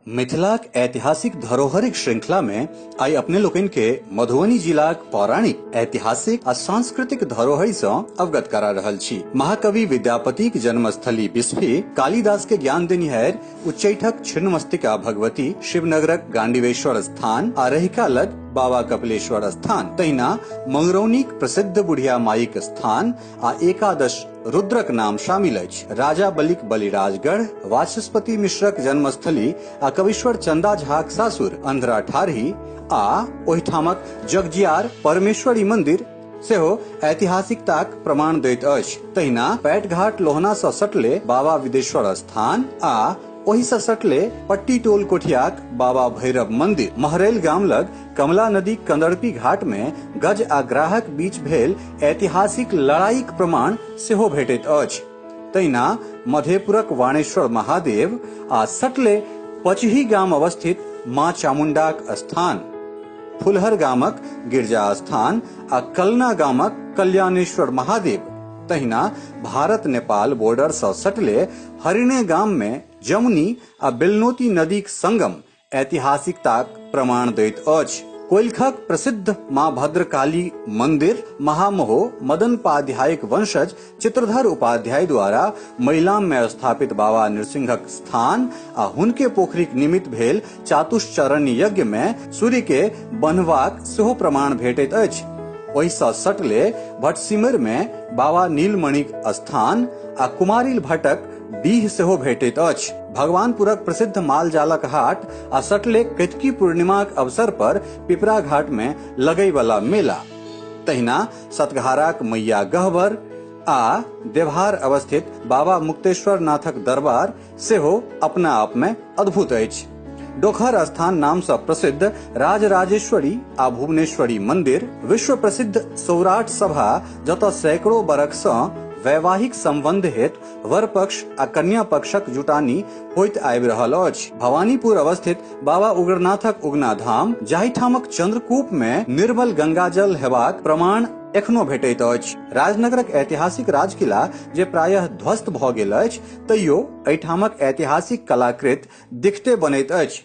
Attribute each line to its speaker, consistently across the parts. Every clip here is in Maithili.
Speaker 1: मिथिलाक ऐतिहासिक धरोहरिक श्रृंखला में आइ अपने लोकनि के मधुबनी जिलाक पौराणिक, ऐतिहासिक आ सांस्कृतिक धरोहरि सँ अवगत करा रहल छी। महाकवि विद्यापतिक जन्मस्थली बिस्फी, कालिदास के ज्ञान देनिहारि उच्चैठक छिन्नमस्तिका भगवती, शिवनगरक गांडीवेश्वर स्थान आ रहिका लग बाबा कपिलेश्वर स्थान, तहिना मंगरौनीक प्रसिद्ध बुढ़िया माईक स्थान आ एकादश रुद्रक नाम शामिल अछि। राजा बलिक बलिराजगढ़, वाचस्पति मिश्रक जन्मस्थली आ कविश्वर चंदा झाक सासुर अंधरा ठारही आ ओहिठामक जगजियार परमेश्वरी मंदिर सेहो ऐतिहासिकताक प्रमाण दैत अछि। तहिना पैटघाट लोहना सँ सटले बाबा विदेश्वर स्थान आ ओहि सँ सटले पट्टी टोल कोठियाक बाबा भैरव मंदिर, महरैल गाम लग कमला नदी कंदर्पी घाट में गज आ ग्राहक बीच भेल ऐतिहासिक लड़ाईक प्रमाण सेहो भेटैत अछि। तहिना मधेपुरक वाणेश्वर महादेव आ सटले पचही गाम अवस्थित मां चामुंडाक स्थान, फुलहर गामक गिरजा स्थान आ कलना गामक कल्याणेश्वर महादेव, तहिना भारत नेपाल बॉर्डर सँ सटले हरिणे गाम में जमुनी आ बेलनोती नदीक संगम ऐतिहासिकताक प्रमाण दैत अछि। कोइलखक प्रसिद्ध मां भद्रकाली मंदिर महामहो मदन उपाध्यायक वंशज चित्रधर उपाध्याय द्वारा मैलाम में स्थापित बाबा नृसिंहक स्थान आ हुनके पोखरिक निमित्त भेल चातुश्चरण यज्ञ में सूर्य के बन्हबाक सेहो प्रमाण भेटैत अछि। ओहि सँ सटले भटसिमर में बाबा नीलमणिक स्थान आ कुमारिल भट्टक डीह सेहो भेटैत अछि। भगवानपुरक प्रसिद्ध मालजालक हाट आ सटले केतकी पूर्णिमाक अवसर पर पिपरा घाट में लगैवला मेला, तहिना सतघाराक मैया गहबर आ देवहार अवस्थित बाबा मुक्तेश्वर नाथक दरबार सेहो अपना आप में अद्भुत अछि। डोखर स्थान नाम सँ प्रसिद्ध राजराजेश्वरी आ भुवनेश्वरी मंदिर, विश्व प्रसिद्ध सौराठ सभा जतऽ सैकड़ों बरख सँ वैवाहिक संबंध हेतु वर पक्ष आ कन्या पक्षक जुटानी होइत आबि रहल अछि। भवानीपुर अवस्थित बाबा उग्रनाथक उगना धाम, जाहिठामक चंद्रकूप में निर्मल गंगाजल हेबाक प्रमाण एखनो भेटैत अछि। राजनगरक ऐतिहासिक राजकिला जे प्रायः ध्वस्त भऽ गेल अछि, तैयो एहिठामक ऐतिहासिक कलाकृत दिखते बनैत अछि।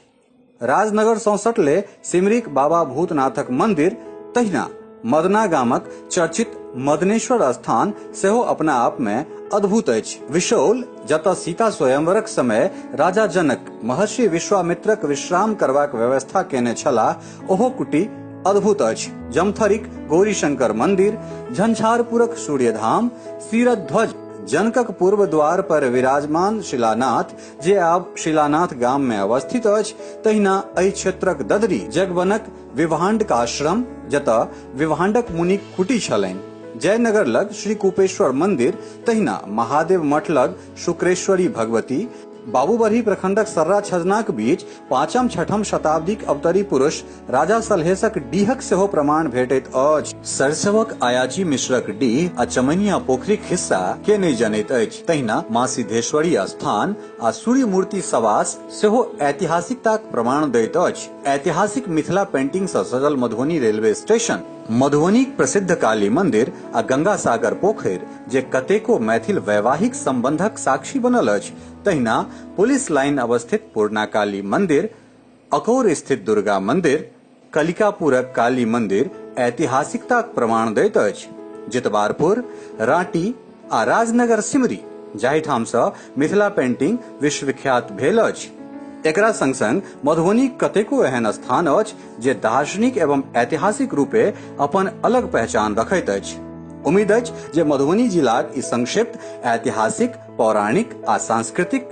Speaker 1: राजनगर सँ सटले सिमरीक बाबा भूतनाथक मंदिर, तहिना मदना गामक चर्चित मदनेश्वर स्थान सेहो अपना आप में अद्भुत अछि। विशौल, जतऽ सीता स्वयंवरक समय राजा जनक महर्षि विश्वामित्रक विश्राम करबाक व्यवस्था केने छलाह, ओहो कुटी अद्भुत अछि। जमथरिक गौरीशंकर मंदिर, झंझारपुरक सूर्यधाम, सीरध्वज जनकक पूर्व द्वार पर विराजमान शिलानाथ, जे आब शिलानाथ गाम में अवस्थित अछि, तहिना एहि क्षेत्रक ददरी जगवनक विभाण्डक आश्रम, जतऽ विभाण्डक मुनिक कुटी छलनि, जयनगर लग श्री कुपेश्वर मंदिर, तहिना महादेव मठ लग शुक्रेश्वरी भगवती, बाबूबरही प्रखंडक सर्रा छजनाक बीच पाँचम छठम शताब्दीक अवतरी पुरुष राजा सलहेसक डीहक सेहो प्रमाण भेटैत अछि। सरिसवक अयाची मिश्रक डीह आ चमनिया पोखरिक हिस्सा के नहि जनैत अछि। तहिना मां सिद्धेश्वरी स्थान आ सूर्यमूर्ति सवास सेहो ऐतिहासिकताक प्रमाण दैत अछि। ऐतिहासिक मिथिला पेंटिंग सँ सजल मधुबनी रेलवे स्टेशन, मधुबनीक प्रसिद्ध काली मंदिर आ गंगा सागर पोखरि जे कतेको मैथिल वैवाहिक संबंधक साक्षी बनल अछि, तहिना पुलिस लाइन अवस्थित पूर्णा काली मंदिर, अकौर स्थित दुर्गा मंदिर, कलिकापुरक काली मंदिर ऐतिहासिकताक प्रमाण दैत अछि। जितवारपुर, रांटी आ राजनगर सिमरी जाहिठाम सँ मिथिला पेंटिंग विश्वविख्यात भेल अछि। एकरा संग संग मधुबनीक कतेको एहन स्थान अछि जे दार्शनिक एवं ऐतिहासिक रूपे अपन अलग पहचान रखैत अछि। उम्मीद अछि जे मधुबनी जिलाक ई संक्षिप्त ऐतिहासिक, पौराणिक आ सांस्कृतिक